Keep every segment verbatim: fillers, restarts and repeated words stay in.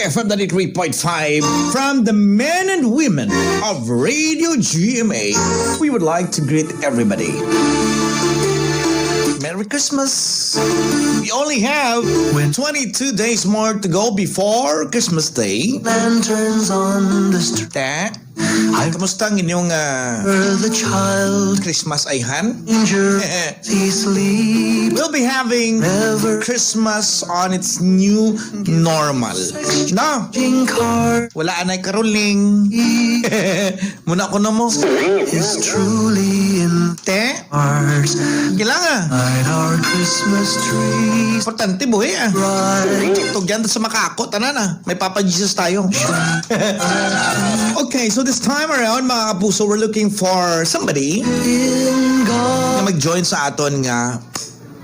F M ninety-three point five, from the men and women of Radio G M A, we would like to greet everybody. Merry Christmas! We only have twenty-two days more to go before Christmas Day. Lanterns on the street. Te, ay, kamusta ang inyong, ah, the child Christmas, ayhan? Danger. We'll be having Christmas on its new normal. No? Wala anay caroling. Muna ko na mo. Is truly in Te? Hearts. Kailangan. Light our Christmas trees. Importante, buhi, ah. Right. Tugyan ta sa makako, tanan, ah. May Papa Jesus tayo. Okay, so this time around, mga kapuso, we're looking for somebody na mag-join sa aton nga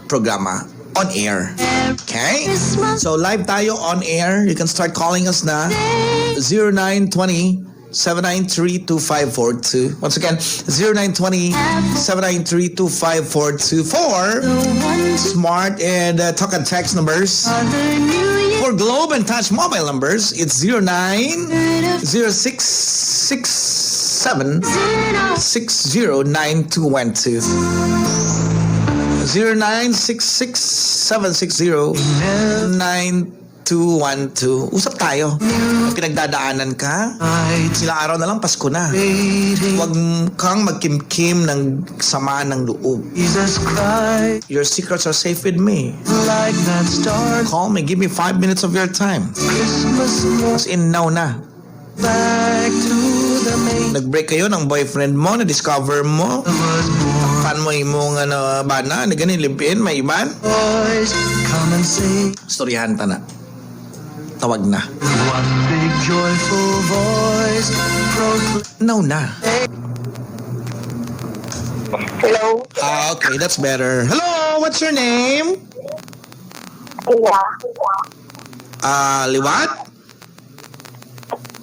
programa on air. Okay? So, live tayo on air. You can start calling us na, zero nine twenty, seven nine three, two five four two. Once again, zero nine twenty, seven nine three, two five four two for Smart and, uh, Talk and Text numbers. For Globe and Touch mobile numbers, it's zero nine zero six six seven six zero nine two one two. Zero nine six six seven six zero nine two one two. Usap tayo. Pinagdadaanan ka? Sila araw na lang, Pasko na. Huwag kang magkimkim ng sama ng loob. Jesus Christ. Your secrets are safe with me. Like that star. Call me, give me five minutes of your time. Christmas morning. As in, now na. Back to the main. Nag-break kayo ng boyfriend mo, na-discover mo. Fan mo imo nga na bana, na ganin limpin, may iban. Boys, come and sing. Storyahan ta na. Tawag na. One big joyful voice proclaim. No na. Hello? Ah, okay, that's better. Hello, what's your name? Iya. Ah, liwat?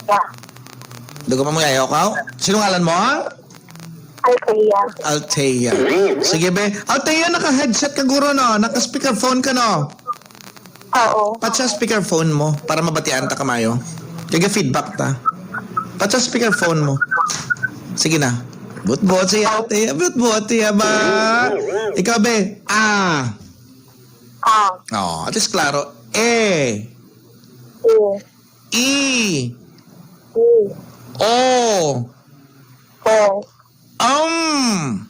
Iya. Dugo pa mo yayo ka? Sino ngalan mo? Althea. Althea. Sige, be. Althea, naka-headset ka, guro, no? Naka-speakerphone ka, no? Oo. Patsa speakerphone mo para mabatian ta kamayo. Kaya feedback ta. Patsa speakerphone mo. Sige na. Butbot siya, Althea. Butbot siya ba? Ikaw, be. Ah. Ah. Oh, at least klaro. E. E. E. E. O. O. Um.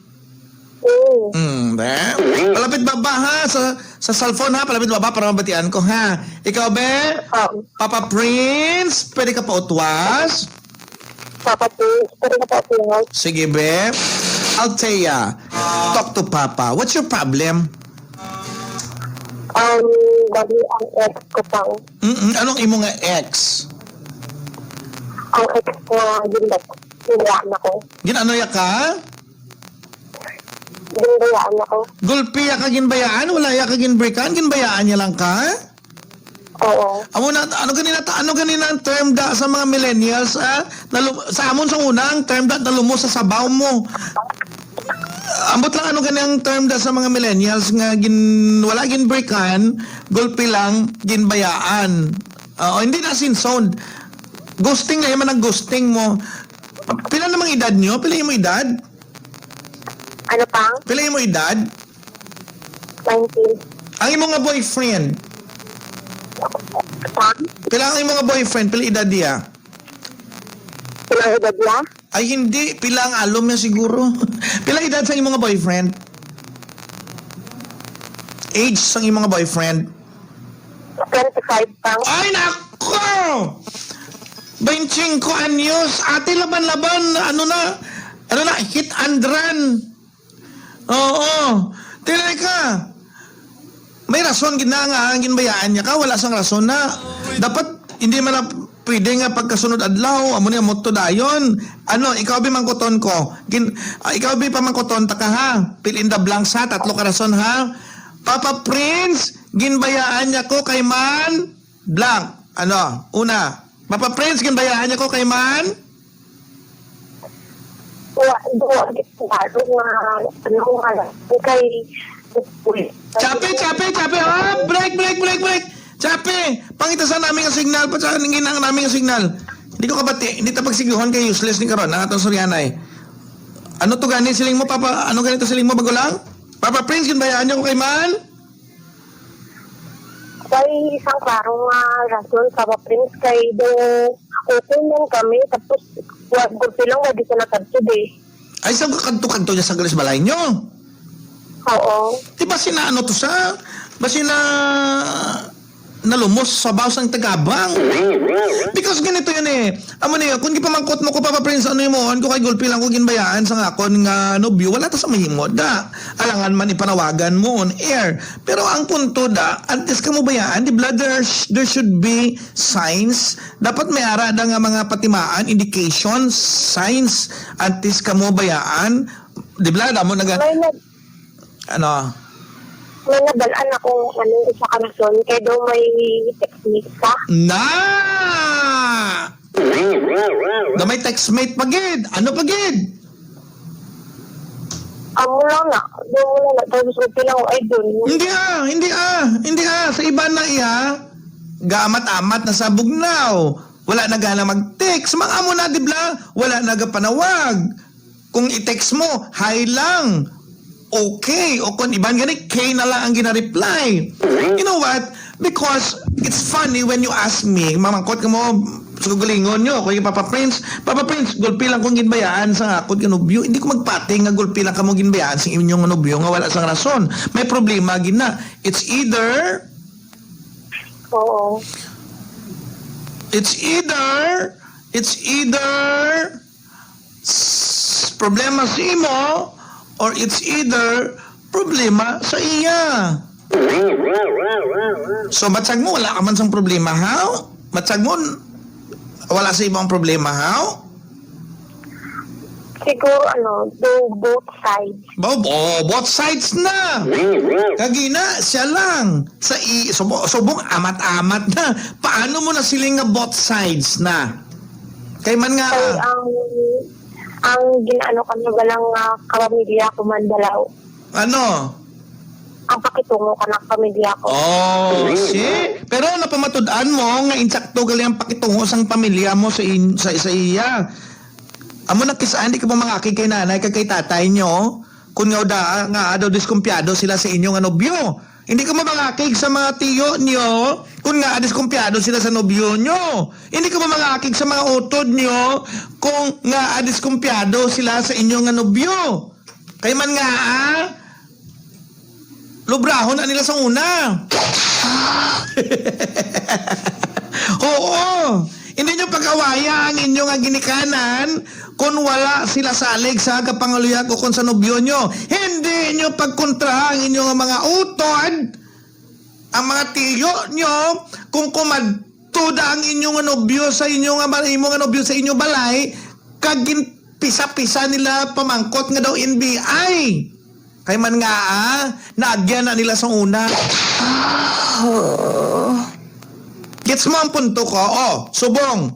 E. Mm, be? Palapit baba, ha? Sa, sa cellphone, ha? Palapit baba para mabatian ko, ha? Ikaw, be? Ah. Papa Prince, pwede ka pa utwas? Papa Prince, pwede ka pa utwas? Sige, be. Althea, talk to Papa. What's your problem? Um, bali ang ex ko pang Mm-mm. Anong imo nga ex? Ang ex ko nga ginbat-, ginbayaan ako. Ginano ya ka? Ginbayaan ako. Gulpi ya ka ginbayaan? Wala ya ka ginbreakan? Ginbayaan niya lang ka? Oo. Amo na, ano ganina, ano ganina ang term da sa mga millennials, ah? Nalu-, sa amon sa una, ang term da, nalumos sa sabaw mo. Ambot lang, ano gani ang term da sa mga millennials nga gin-, wala ginbreakan, gulpi lang, ginbayaan. Oo, hindi na sin sound. Ghosting na, man ang ghosting mo. Pila namang edad nyo? Pila yung edad? Ano pa? Pila yung edad? Nineteen. Ang imo nga boyfriend? Pa? Pila ang imo nga boyfriend? Pila edad niya? Pila edad niya? Ay, hindi. Pila ang alom niya siguro? Pila edad sa imo nga boyfriend? Age sa imo nga boyfriend? Twenty-five pa. Ay, nako! Twenty-five anyos. Ate, laban-laban. Ano na? Ano na? Hit and run. Oo. Tinay ka. May rason gid na nga ang ginbayaan niya ka. Wala sang rason na. Dapat hindi man na pwede nga pagkasunod adlaw. Amo ni ang motto dayon. Ano, ikaw bi mangkuton ko. Gin, ah, ikaw bi pamangkuton ta ka ha. Fill in the blanks ha. Tatlo ka rason ha. Papa Prince, ginbayaan niya ko kay man blank. Ano? Una, Papa Prince, ginbayaan niya ko kay man? Wa, wa, klaro nga, ano nga, kay, Chape, chape, chape. Ah, break, break, break, break. Chappy, pangita sa namin nga signal, pa sa nangina ang namin nga signal. Hindi ko kabati, hindi ta pagsigluhon kay useless ni karon ang atong Sorianay. Ano to gani siling mo, Papa? Ano ganito siling mo, Bagulang? Papa Prince, ginbayaan niyo ko kay man? May isang klaro nga rason sa Papa Prince kay do okay lang kami, tapos wa, gulpi lang, wadi sa nakadto eh. Ay, sa kadto-kadto niya sa galis balay niyo? Oo. Di ba sina ano to sa? Ba sina nalumos sa bawas ang tagabang? Because ganito yun eh. Amo niya, kung gipamangkot mo ko, Papa Prince, ano mo, ko kay gulpi lang ko ginbayaan sa akon nga nobyo, wala ta sa mahimo. Da, alangan man ipanawagan mo on air. Pero ang punto da, antes ka mo bayaan, di ba, there, sh- there should be signs. Dapat may ara da nga mga patimaan, indications, signs, antes ka mo bayaan. Di ba, damo naga... May nag Ano? May nabalaan ako ano, isa ka rason kay daw may textmate ka. Na! Na may textmate pa gid. Ano pa gid? Amo lang na. Daw mo lang na. Tapos okay lang ako, ay dun. Hindi ah, hindi ah, hindi ah. Sa iba na iya, gaamat-amat na sa bugnaw. Wala na gana mag-text. Mga amo na, di ba? Wala na gapanawag. Kung i-text mo, hi lang. Okay. O kung iban gani, K na lang ang gina-reply. You know what? Because it's funny when you ask me, mamangkot ka mo, sa kagalingon nyo, kay Papa Prince, Papa Prince, gulpi lang kong ginbayaan sa akon nga nobyo. Hindi ko magpati nga gulpi lang kamo ginbayaan sa inyong nobyo nga wala sang rason. May problema gina. It's either Oo. It's either, it's either s- problema sa imo or it's either problema sa iya. So, batsag mo, wala ka man sang problema, ha? Batsag mo, wala sa imo ang problema, ha? Siguro ano, do both sides. Bo, oh, both sides na. Kagina, siya lang. Sa i, subo, subong amat-amat na. Paano mo na siling nga both sides na? Kay man nga, Kay ang ang ginaano kami ba lang nga kapamilya ko man dalaw. Ano? Ang pakitungo ka ng pamilya ko. Oh, see? Pero napamatud-an mo nga insakto gali ang pakitungo sang pamilya mo sa in, sa, sa iya. Amo na kis-a, hindi ka mo mangakig kay nanay kag kay tatay nyo. Kung nga da, nga daw diskumpiyado sila sa inyo nga nobyo. Hindi ka mo mangakig sa mga tiyo nyo kung nga diskumpiyado sila sa nobyo nyo. Hindi ka mo mangakig sa mga utod nyo kung nga diskumpiyado sila sa inyo nga nobyo. Kay man nga, ah, lubrahon na nila sa una. Oo. Hindi nyo pag-awaya ang inyo nga ginikanan kung wala sila salig sa kapanguluyag o kung sa nobyo nyo. Hindi nyo pagkontra ang inyo nga mga utod, ang mga tiyo nyo, kung kumadto da ang inyo nga nobyo sa inyo nga bal-, imo nga nobyo sa inyo balay, kag ginpisa-pisa nila pamangkot nga daw N B I. Kay man nga, ah, naagyan na nila sa una. Gets mo ang punto ko? Oh, subong.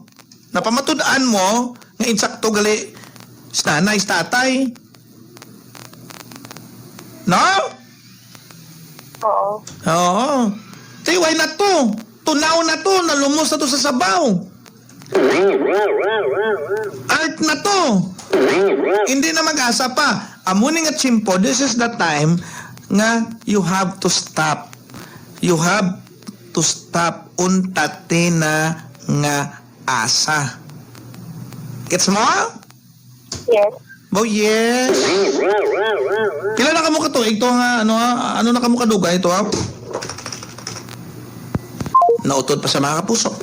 Napamatud-an mo nga insakto gali si nanay, si tatay. No? Oo. Oo. Tay, why not to? Tunaw na to, nalumos na to sa sabaw. Art na to. Hindi na mag-asa pa. Amo ni nga tiyempo, this is the time nga you have to stop. You have to stop. Unta ti na nga asa. Gets mo? Yes. Oh, yes. Pila na kamo ka tuig to nga, ano, ha? Ano na kamo kadugay to, ha? Nautod pa sa mga kapuso.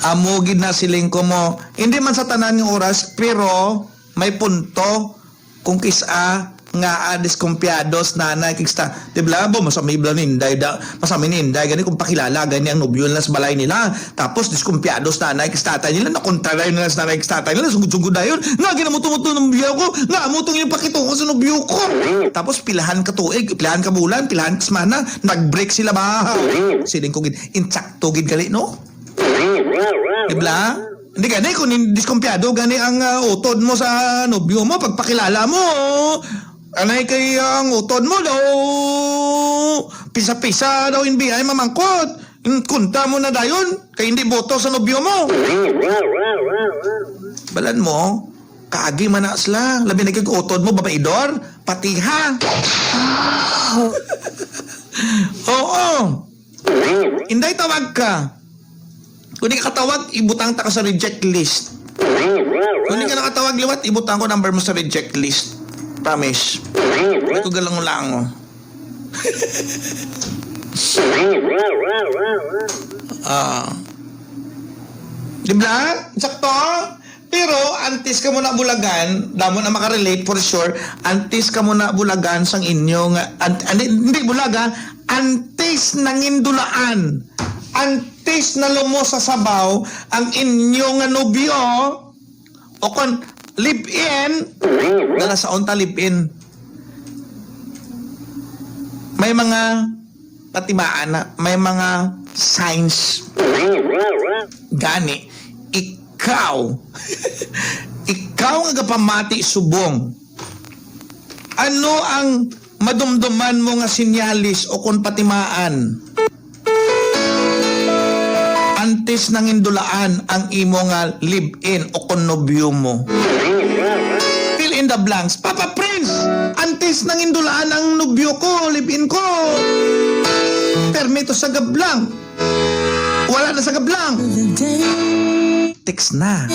Amo gid na siling ko mo. Hindi man sa tanan nga oras, pero may punto kung kis-a nga, ah, diskumpiyado si nanay kag si ta-, di ba, bo, masami bala ni Inday da, masami ni Inday gani kung pakilala gani ang nobyo nila sa balay nila. Tapos diskumpiyado si nanay kag si tatay nila, nakontra dayon nila si nanay kag si tatay nila, sugod-sugod dayon. Nga ginamuto-muto ng biyaw ko, nga amo tong yung pakituko sa nobyo ko. Tapos pilahan ka tuig, pilahan ka bulan, pilahan ka semana, nag-break sila ba? Siling ko gid, insakto gid gali, no? Di ba? Hindi gani, kung hin-, diskumpiyado gani ang, ah, utod mo sa nobyo mo, pagpakilala mo, anay kay ang utod mo daw, Pisa-pisa daw in biyahe mamangkot. Kunta mo na dayon, kay hindi boto sa nobyo mo. Balan mo, kaagi man na sila. Labi na kag utod mo, babaidor. Patiha. Oo. Inday, tawag ka. Kung di ka katawag, ibutang ta ka sa reject list. Kung di ka nakatawag liwat, ibutang ko number mo sa reject list. Promise. Hindi ko galango-lango. Ah. Di ba? Sakto? Pero antes ka mo na bulagan, damo na makarelate for sure, antes ka mo na bulagan sang inyo nga, an-, an-, hindi bulaga, antes nangindulaan, antes na lumos sa sabaw ang inyo nga nobyo, o kon live-in, dala sa unta live-in. May mga patimaan na, may mga signs. Gani, ikaw, ikaw nga gapamati subong, ano ang madumduman mo nga sinyalis o kon patimaan? Antes nangindulaan ang imo nga live-in o kon nobyo mo. Fill in the blanks. Papa Prince, antes nangindulaan ang nobyo ko, live-in ko. Permito sa gablang. Wala na sa gablang. Text na.